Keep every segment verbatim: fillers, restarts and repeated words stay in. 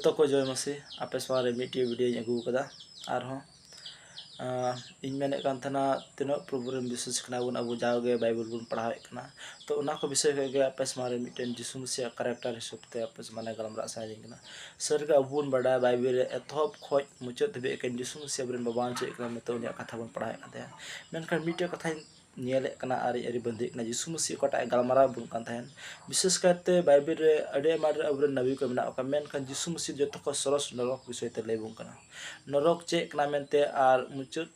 ᱛᱚ ᱠᱚ ᱡᱚᱭ ᱢᱟᱥᱤ, ᱟᱯᱮ ᱥᱟᱢᱟᱝ ᱨᱮ ᱢᱤᱫᱴᱮᱡ ᱵᱷᱤᱰᱤᱭᱳᱧ ᱟᱹᱜᱩ ᱟᱠᱟᱫᱟ᱾ ᱟᱨᱦᱚᱸ ᱟᱸ, ᱤᱧ ᱢᱮᱱᱮᱫ ᱠᱟᱱ ᱛᱟᱦᱮᱱᱟ, ᱛᱤᱱᱟᱹᱜ ᱯᱨᱚᱵᱷᱩ ᱨᱮᱱ ᱵᱤᱥᱣᱟᱥᱤ ᱠᱟᱱᱟ ᱵᱚᱱ, ᱟᱵᱚ ᱡᱟᱣᱜᱮ ᱵᱟᱭᱵᱮᱞ ᱵᱚᱱ ᱯᱟᱲᱦᱟᱣᱮᱫ ᱠᱟᱱᱟ᱾ ᱛᱚ ᱚᱱᱟ ᱠᱚ ᱵᱤᱥᱚᱭ ᱠᱷᱚᱱ ᱜᱮ ᱟᱯᱮ ᱥᱟᱢᱟᱝ ᱨᱮ ᱢᱤᱫᱴᱮᱱ ᱡᱤᱥᱩ ᱢᱟᱥᱤᱭᱟᱜ ᱠᱮᱨᱮᱠᱴᱟᱨ ᱦᱤᱥᱟᱹᱵ ᱛᱮ ᱟᱯᱮ ᱥᱟᱢᱟᱝ ᱨᱮ ᱜᱟᱞᱢᱟᱨᱟᱜ ᱥᱟᱱᱟᱭᱤᱧ ᱠᱟᱱᱟ᱾ ᱥᱟᱹᱨᱤᱜᱮ ᱟᱵᱚ ᱵᱚᱱ ᱵᱟᱰᱟᱭᱟ, ᱵᱟᱭᱵᱮᱞ ᱨᱮ ᱮᱛᱚᱦᱚᱵ ᱠᱷᱚᱱ ᱢᱩᱪᱟᱹᱫ ᱫᱷᱟᱹᱵᱤᱡ ᱮᱠᱮᱱ ᱡᱤᱥᱩ ᱢᱟᱥᱤ ᱟᱵᱚᱨᱮᱱ ᱵᱟᱵᱟᱣᱟᱱ ᱪᱮᱫ ᱠᱟᱱᱟ ᱢᱮᱱᱛᱮ ᱩᱱᱤᱭᱟᱜ ᱠᱟᱛᱷᱟ ᱵᱚᱱ ᱯᱟᱲᱦᱟᱣᱮᱫ ᱠᱟᱱ ᱛᱟᱦᱮᱸᱫ᱾ ᱢᱮᱱᱠᱷᱟᱱ ᱢᱤᱫᱴᱮᱡ ᱠᱟᱛᱷᱟᱧ ᱧᱮᱞᱮᱫ ᱠᱟᱱᱟ ᱟᱨ ᱤᱧ ᱟᱹᱰᱤ ᱵᱟᱹᱫᱷᱤᱜ ᱠᱟᱱᱟ, ᱡᱤᱥᱩ ᱢᱟᱹᱥᱤ ᱚᱠᱟᱴᱟᱜ ᱮ ᱜᱟᱞᱢᱟᱨᱟᱣ ᱟᱵᱚᱱ ᱠᱟᱱ ᱛᱟᱦᱮᱸᱱ᱾ ᱵᱤᱥᱮᱥ ᱠᱟᱭᱛᱮ ᱵᱟᱭᱵᱮᱞ ᱨᱮ ᱟᱹᱰᱤ ᱟᱭᱢᱟ ᱰᱷᱮᱨ ᱟᱵᱚᱨᱮᱱ ᱱᱟᱵᱤ ᱠᱚ ᱢᱮᱱᱟᱜ ᱠᱚᱣᱟ, ᱢᱮᱱᱠᱷᱟᱱ ᱡᱤᱥᱩ ᱢᱟᱹᱥᱤ ᱡᱚᱛᱚ ᱠᱷᱚᱱ ᱥᱚᱨᱚᱥ ᱱᱚᱨᱚᱠ ᱵᱤᱥᱚᱭ ᱛᱮ ᱞᱟᱹᱭ ᱟᱵᱚᱱ ᱠᱟᱱᱟ, ᱱᱚᱨᱚᱠ ᱪᱮᱫ ᱠᱟᱱᱟ ᱢᱮᱱᱛᱮ ᱟᱨ ᱢᱩᱪᱟᱹᱫ,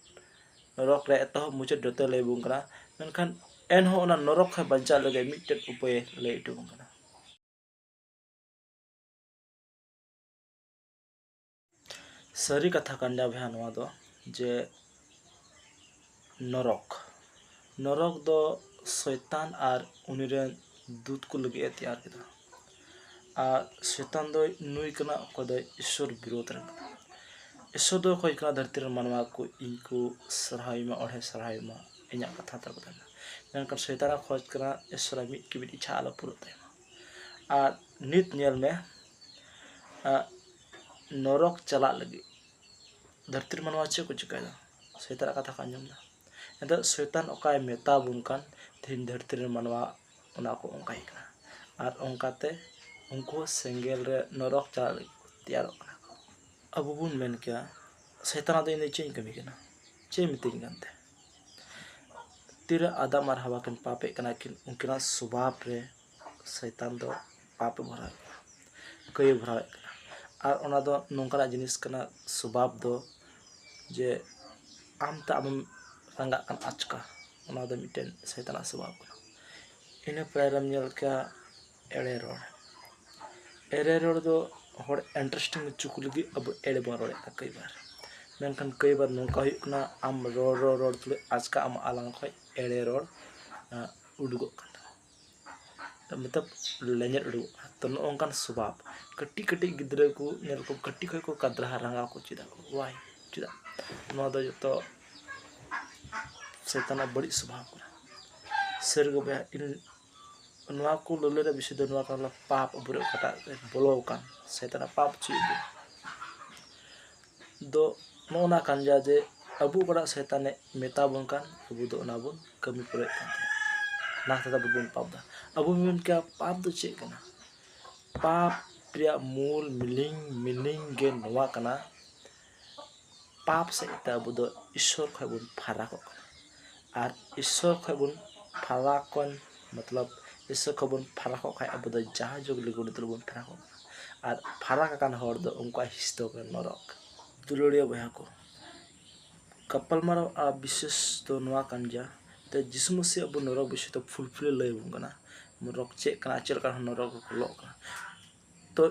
ᱱᱚᱨᱚᱠ ᱨᱮ ᱮᱛᱚᱦᱚᱵ ᱢᱩᱪᱟᱹᱫ ᱡᱚᱛᱚᱭ ᱞᱟᱹᱭ ᱟᱵᱚᱱ ᱠᱟᱱᱟ᱾ ᱢᱮᱱᱠᱷᱟᱱ ᱮᱱᱦᱚᱸ ᱚᱱᱟ ᱱᱚᱨᱚᱠ ᱠᱷᱚᱱ ᱵᱟᱧᱪᱟᱜ ᱞᱟᱹᱜᱤᱫ ᱢᱤᱫᱴᱮᱱ ᱩᱯᱟᱹᱭᱮ ᱞᱟᱹᱭ ᱦᱚᱴᱚ ᱟᱵᱚᱱ ᱠᱟᱱᱟ᱾ ᱥᱟᱹᱨᱤ ᱠᱟᱛᱷᱟ ᱠᱟᱱ ᱜᱮᱭᱟ ᱵᱚᱭᱦᱟ ᱱᱚᱣᱟ ᱫᱚ, ᱡᱮ ᱱᱚᱨᱚᱠ, ᱱᱚᱨᱚᱠ ᱫᱚ ᱥᱚᱭᱛᱟᱱ ᱟᱨ ᱩᱱᱤ ᱨᱮᱱ ᱫᱩᱛ ᱠᱚ ᱞᱟᱹᱜᱤᱫ ᱮ ᱛᱮᱭᱟᱨ ᱠᱮᱫᱟ᱾ ᱟᱨ ᱥᱚᱭᱛᱟᱱ ᱫᱚ ᱱᱩᱭ ᱠᱟᱱᱟ ᱚᱠᱚᱭ ᱫᱚ ᱤᱥᱥᱚᱨ ᱵᱤᱨᱳᱫᱷ ᱨᱮᱱ ᱠᱟᱱᱟ᱾ ᱤᱥᱥᱚᱨ ᱫᱚ ᱠᱷᱚᱡᱽ ᱠᱟᱱᱟ ᱫᱷᱟᱹᱨᱛᱤ ᱨᱮᱱ ᱢᱟᱱᱣᱟ ᱠᱚ ᱤᱧ ᱠᱚ ᱥᱟᱨᱦᱟᱣ ᱤᱧ ᱢᱟ, ᱚᱬᱦᱮ ᱥᱟᱨᱦᱟᱣ ᱤᱧ ᱢᱟ, ᱤᱧᱟᱹᱜ ᱠᱟᱛᱷᱟ ᱛᱟᱠᱚ ᱛᱟᱦᱮᱱᱟ᱾ ᱢᱮᱱᱠᱷᱟᱱ ᱥᱚᱭᱛᱟᱱ ᱮ ᱠᱷᱚᱡᱽ ᱠᱟᱱᱟ ᱤᱥᱥᱚᱨᱟᱜ ᱢᱤᱫ ᱠᱤᱵᱤᱫ ᱤᱪᱪᱷᱟ ᱟᱞᱚ ᱯᱩᱨᱟᱹᱜ ᱛᱟᱭ ᱢᱟ᱾ ᱟᱨ ᱱᱤᱛ ᱧᱮᱞ ᱢᱮ, ᱟᱜ, ᱱᱚᱨᱚᱠ ᱪᱟᱞᱟᱜ ᱞᱟᱹᱜᱤᱫ ᱫᱷᱟᱹᱨᱛᱤ ᱨᱮ ᱢᱟᱱᱣᱟ ᱪᱮᱫ ᱠᱚ ᱪᱤᱠᱟᱹᱭᱮᱫᱟ? ᱥᱚᱭᱛᱟᱱᱟᱜ ᱠᱟᱛᱷᱟ ᱠᱚ ᱟᱸᱡᱚᱢ ᱮᱫᱟ᱾ ᱮᱱᱛᱮ ᱥᱚᱭᱛᱟᱱ ᱚᱠᱟᱭ ᱢᱮᱛᱟ ᱵᱚᱱ ᱠᱟᱱ, ᱛᱮᱦᱮᱧ ᱫᱷᱟᱹᱨᱛᱤ ᱨᱮ ᱢᱟᱱᱣᱟ ᱚᱱᱟ ᱠᱚ ᱚᱱᱠᱟᱭ ᱠᱟᱱᱟ᱾ ᱟᱨ ᱚᱱᱠᱟᱛᱮ ᱩᱱᱠᱩ ᱦᱚᱸ ᱥᱮᱸᱜᱮᱞ ᱨᱮ, ᱱᱚᱨᱚᱠ ᱪᱟᱞᱟᱜ ᱞᱟᱹᱜᱤᱫ ᱠᱚ ᱛᱮᱭᱟᱨᱚᱜ ᱠᱟᱱᱟ ᱠᱚ᱾ ᱟᱵᱚ ᱵᱚᱱ ᱢᱮᱱ ᱠᱮᱭᱟ, ᱥᱚᱭᱛᱟᱱᱟᱜ ᱫᱚ ᱤᱧ ᱫᱚ ᱪᱮᱫ ᱤᱧ ᱠᱟᱹᱢᱤ ᱠᱟᱱᱟ? ᱪᱮᱫ ᱮ ᱢᱤᱛᱟᱹᱧ ᱠᱟᱱᱛᱮ? ᱛᱤᱨᱮ ᱟᱫᱟᱢ ᱟᱨ ᱦᱟᱣᱟ ᱠᱤᱱ ᱯᱟᱯᱮᱫ ᱠᱟᱱᱟ ᱠᱤᱱ, ᱩᱱᱠᱤᱱᱟᱜ ᱥᱚᱵᱷᱟᱵ ᱨᱮ ᱥᱚᱭᱛᱟᱱ ᱫᱚ ᱯᱟᱯᱮ ᱵᱷᱚᱨᱟᱣᱮᱫ ᱠᱟᱱᱟ, ᱠᱟᱹᱭᱮ ᱵᱷᱚᱨᱟᱣᱮᱫ ᱠᱟᱱᱟ᱾ ᱟᱨ ᱚᱱᱟ ᱫᱚ ᱱᱚᱝᱠᱟᱱᱟᱜ ᱡᱤᱱᱤᱥ ᱠᱟᱱᱟ, ᱥᱚᱵᱷᱟᱵ ᱫᱚ, ᱡᱮ ᱟᱢ ᱛᱮ ᱟᱢᱮᱢ ᱨᱟᱸᱜᱟᱜ ᱠᱟᱱᱟ ᱟᱪᱠᱟ, ᱚᱱᱟ ᱫᱚ ᱢᱤᱫᱴᱮᱱ ᱥᱚᱭᱛᱟᱱᱟᱜ ᱥᱚᱵᱷᱟᱵ ᱠᱟᱱᱟ᱾ ᱤᱱᱟᱹ ᱯᱚᱨᱮ ᱨᱮᱢ ᱧᱮᱞ ᱠᱮᱭᱟ ᱮᱲᱮ ᱨᱚᱲ᱾ ᱮᱲᱮ ᱨᱚᱲ ᱫᱚ ᱦᱚᱲ ᱤᱱᱴᱟᱨᱮᱥᱴᱤᱝ ᱦᱚᱪᱚ ᱠᱚ ᱞᱟᱹᱜᱤᱫ ᱟᱵᱚ ᱮᱲᱮ ᱵᱚᱱ ᱨᱚᱲᱮᱫ ᱠᱟᱱᱟ ᱠᱟᱹᱭ ᱵᱟᱨ᱾ ᱢᱮᱱᱠᱷᱟᱱ ᱠᱟᱹᱭ ᱵᱟᱨ ᱱᱚᱝᱠᱟ ᱦᱩᱭᱩᱜ ᱠᱟᱱᱟ, ᱟᱢ ᱨᱚᱲ, ᱨᱚᱲ, ᱨᱚᱲ ᱛᱩᱞᱩᱡ ᱟᱪᱠᱟ ᱟᱢᱟᱜ ᱟᱞᱟᱝ ᱠᱷᱚᱱ ᱮᱲᱮ ᱨᱚᱲ, ᱟᱸ, ᱩᱰᱩᱠᱚᱜ ᱠᱟᱱ ᱛᱟᱢᱟ᱾ ᱢᱚᱛᱞᱚᱵ ᱞᱮᱸᱡᱮᱫ ᱩᱰᱩᱠᱚᱜ ᱠᱟᱱᱟ᱾ ᱛᱚ, ᱱᱚᱜᱼᱚ ᱱᱚᱝᱠᱟᱱ ᱥᱚᱵᱷᱟᱵ᱾ ᱠᱟᱹᱴᱤᱡ ᱠᱟᱹᱴᱤᱡ ᱜᱤᱫᱽᱨᱟᱹ ᱠᱚ ᱧᱮᱞ ᱠᱚ, ᱠᱟᱹᱴᱤᱡ ᱠᱷᱚᱱ ᱠᱚ ᱠᱟᱫᱽᱨᱟ ᱨᱟᱸᱜᱟᱣ ᱠᱚ ᱪᱮᱫᱟᱜ? Why? ᱪᱮᱫᱟᱜ? ᱱᱚᱣᱟ ᱫᱚ ᱡᱚᱛᱚ ᱥᱚᱭᱛᱟᱱᱟᱜ ᱵᱟᱹᱲᱤᱡ ᱥᱚᱵᱷᱟᱵ ᱠᱟᱱᱟ᱾ ᱥᱟᱹᱨᱤ ᱜᱮ ᱵᱚᱭᱦᱟ, ᱤᱧ ᱱᱚᱣᱟ ᱠᱚ ᱞᱟᱹᱞᱟᱹᱭ ᱨᱮᱭᱟᱜ ᱵᱤᱥᱚᱭ ᱫᱚ ᱱᱚᱣᱟ ᱠᱟᱱᱟ, ᱯᱟᱯ ᱟᱵᱚ ᱨᱮ ᱚᱠᱟᱴᱟᱜ ᱵᱚᱞᱚ ᱟᱠᱟᱱ, ᱥᱚᱭᱛᱟᱱᱟᱜ ᱯᱟᱯ ᱪᱮᱫ ᱵᱚ ᱫᱚ ᱱᱚᱜᱼᱚ ᱱᱟ ᱠᱟᱱ ᱜᱮᱭᱟ ᱡᱮ ᱟᱵᱚ ᱚᱠᱟᱴᱟᱜ ᱥᱚᱭᱛᱟᱱᱮ ᱢᱮᱛᱟ ᱵᱚᱱ ᱠᱟᱱ, ᱟᱵᱚ ᱫᱚ ᱚᱱᱟ ᱵᱚᱱ ᱠᱟᱹᱢᱤ ᱯᱩᱨᱟᱹᱣᱮᱫ ᱠᱟᱱ ᱛᱟᱦᱮᱸᱫ᱾ ᱚᱱᱟ ᱠᱷᱟᱹᱛᱤᱨ ᱟᱵᱚ ᱵᱚᱱ ᱯᱟᱯ ᱫᱟ᱾ ᱟᱵᱚ ᱵᱚᱱ ᱢᱮᱱ ᱠᱮᱭᱟ, ᱯᱟᱯ ᱫᱚ ᱪᱮᱫ ᱠᱟᱱᱟ? ᱯᱟᱯ ᱨᱮᱭᱟᱜ ᱢᱩᱞ ᱢᱤᱱᱤᱝ, ᱢᱤᱱᱤᱝ ᱜᱮ ᱱᱚᱣᱟ ᱠᱟᱱᱟ, ᱯᱟᱯ ᱥᱮᱫ ᱛᱮ ᱟᱵᱚ ᱫᱚ ᱤᱥᱥᱚᱨ ᱠᱷᱚᱱ ᱵᱚᱱ ᱯᱷᱟᱨᱟᱠᱚᱜ ᱠᱟᱱᱟ᱾ ᱟᱨ ᱤᱥᱥᱚᱨ ᱠᱷᱚᱱ ᱵᱚᱱ ᱯᱷᱟᱨᱟᱠ ᱠᱷᱚᱱ, ᱢᱚᱛᱞᱚᱵ, ᱤᱥᱥᱚᱨ ᱠᱷᱚᱱ ᱵᱚᱱ ᱯᱷᱟᱨᱟᱠᱚᱜ ᱠᱷᱟᱱ ᱟᱵᱚ ᱫᱚ ᱡᱟᱦᱟᱸ ᱡᱩᱜᱽ ᱞᱮ ᱜᱩᱱᱤ ᱛᱩᱞᱩᱡ ᱵᱚᱱ ᱯᱷᱟᱨᱟᱠᱚᱜ ᱠᱟᱱᱟ᱾ ᱟᱨ ᱯᱷᱟᱨᱟᱠ ᱟᱠᱟᱱ ᱦᱚᱲ ᱫᱚ ᱩᱱᱠᱩᱣᱟᱜ ᱦᱤᱸᱥ ᱫᱚ ᱠᱟᱱᱟ ᱱᱚᱨᱚᱠ᱾ ᱫᱩᱞᱟᱹᱲᱤᱭᱟᱹ ᱵᱚᱭᱦᱟ ᱠᱚ, ᱜᱟᱯᱟᱞᱢᱟᱨᱟᱣ ᱟᱨ ᱵᱤᱥᱮᱥ ᱫᱚ ᱱᱚᱣᱟ ᱠᱟᱱ ᱜᱮᱭᱟ᱾ ᱛᱚ ᱡᱤᱥᱩ ᱢᱟᱹᱥᱤ ᱟᱵᱚ ᱱᱚᱨᱚᱠ ᱵᱤᱥᱚᱭ ᱛᱮ ᱯᱷᱩᱞ ᱯᱷᱤᱞᱮ ᱞᱟᱹᱭ ᱟᱵᱚᱱ ᱠᱟᱱᱟ, ᱱᱚᱨᱚᱠ ᱪᱮᱫ ᱠᱟᱱᱟ, ᱪᱮᱫ ᱞᱮᱠᱟ ᱱᱚᱨᱚᱠ ᱨᱮᱠᱚ ᱞᱚᱜ ᱠᱟᱱᱟ᱾ ᱛᱚ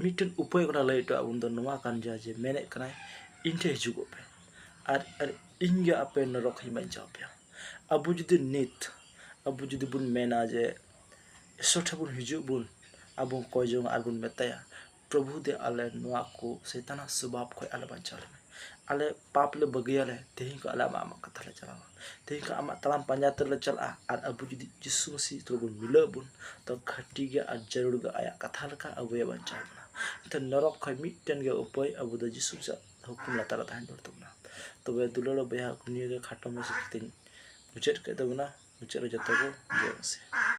ᱢᱤᱫᱴᱮᱱ ᱩᱯᱟᱹᱭ ᱚᱱᱟ ᱞᱟᱹᱭ ᱦᱚᱴᱚ ᱟᱵᱚᱱ ᱫᱚ ᱱᱚᱣᱟ ᱠᱟᱱ ᱜᱮᱭᱟ ᱡᱮ ᱢᱮᱱᱮᱫ ᱠᱟᱱᱟᱭ, "ᱤᱧ ᱴᱷᱮᱱ ᱦᱤᱡᱩᱜᱚᱜ ᱯᱮ ᱟᱨ, ᱟᱨ ᱤᱧ ᱜᱮ ᱟᱯᱮ ᱱᱚᱨᱚᱠ ᱦᱚᱸᱧ ᱵᱟᱧᱪᱟᱣ ᱯᱮᱭᱟ᱾" ᱟᱵᱚ ᱡᱩᱫᱤ ᱱᱤᱛ, ᱟᱵᱚ ᱡᱩᱫᱤ ᱵᱚᱱ ᱢᱮᱱᱟ ᱡᱮ ᱤᱥᱥᱚᱨ ᱴᱷᱮᱱ ᱵᱚᱱ ᱦᱤᱡᱩᱜ ᱵᱚᱱ, ᱟᱵᱚ ᱠᱚᱭ ᱡᱚᱝ ᱟᱨ ᱵᱚᱱ ᱢᱮᱛᱟᱭᱟ, "ᱯᱨᱚᱵᱷᱩ ᱫᱮ, ᱟᱞᱮ ᱱᱚᱣᱟ ᱠᱚ ᱥᱚᱭᱛᱟᱱᱟᱜ ᱥᱚᱵᱷᱟᱵ ᱠᱷᱚᱱ ᱟᱞᱮ ᱵᱟᱧᱪᱟᱣ ᱞᱮᱢᱮ, ᱟᱞᱮ ᱯᱟᱯ ᱞᱮ ᱵᱟᱹᱜᱤᱭᱟᱞᱮ, ᱛᱮᱦᱮᱧ ᱠᱷᱚᱱ ᱟᱞᱮ ᱟᱢᱟᱜ, ᱟᱢᱟᱜ ᱠᱟᱛᱷᱟ ᱞᱮ ᱪᱟᱞᱟᱣᱟ, ᱛᱮᱦᱮᱧ ᱠᱷᱚᱱ ᱟᱢᱟᱜ ᱛᱟᱲᱟᱢ ᱯᱟᱸᱡᱟ ᱛᱮᱞᱮ ᱪᱟᱞᱟᱜᱼᱟ᱾" ᱟᱨ ᱟᱵᱚ ᱡᱩᱫᱤ ᱡᱤᱥᱩ ᱢᱟᱹᱥᱤ ᱛᱩᱞᱩᱡ ᱵᱚᱱ ᱢᱤᱞᱟᱹᱜ ᱟᱵᱚᱱ, ᱛᱚ ᱠᱷᱟᱹᱴᱤ ᱜᱮ ᱟᱨ ᱡᱟᱹᱨᱩᱲ ᱜᱮ ᱟᱭᱟᱜ ᱠᱟᱛᱷᱟ ᱞᱮᱠᱟ ᱟᱵᱚᱭ ᱵᱟᱧᱪᱟᱣ ᱵᱚᱱᱟ᱾ ᱮᱱᱛᱮ ᱱᱚᱨᱚᱠ ᱠᱷᱚᱱ ᱢᱤᱫᱴᱮᱱ ᱜᱮ ᱩᱯᱟᱹᱭ, ᱟᱵᱚ ᱫᱚ ᱡᱤᱥᱩ ᱢᱟᱹᱥᱤᱭᱟᱜ ᱦᱩᱠᱩᱢ ᱞᱟᱛᱟᱨ ᱨᱮ ᱛᱟᱦᱮᱱ ᱡᱟᱹᱨᱩᱲ ᱛᱟᱵᱚᱱᱟ᱾ ᱛᱚᱵᱮ ᱫᱩᱞᱟᱹᱲ ᱵᱚᱭᱦᱟ, ᱱᱤᱭᱟᱹ ᱜᱮ ᱠᱷᱟᱴᱚ ᱢᱟᱪᱷᱟ ᱠᱟᱛᱮᱧ ᱢᱩᱪᱟᱹᱫ ᱠᱮᱫ ᱛᱟᱵᱚᱱᱟ᱾ ᱢᱩᱪᱟᱹᱫ ᱨᱮ ᱡᱚᱛᱚ ᱠᱚ ᱡᱚᱦᱟᱨ ᱢᱟᱥᱮ᱾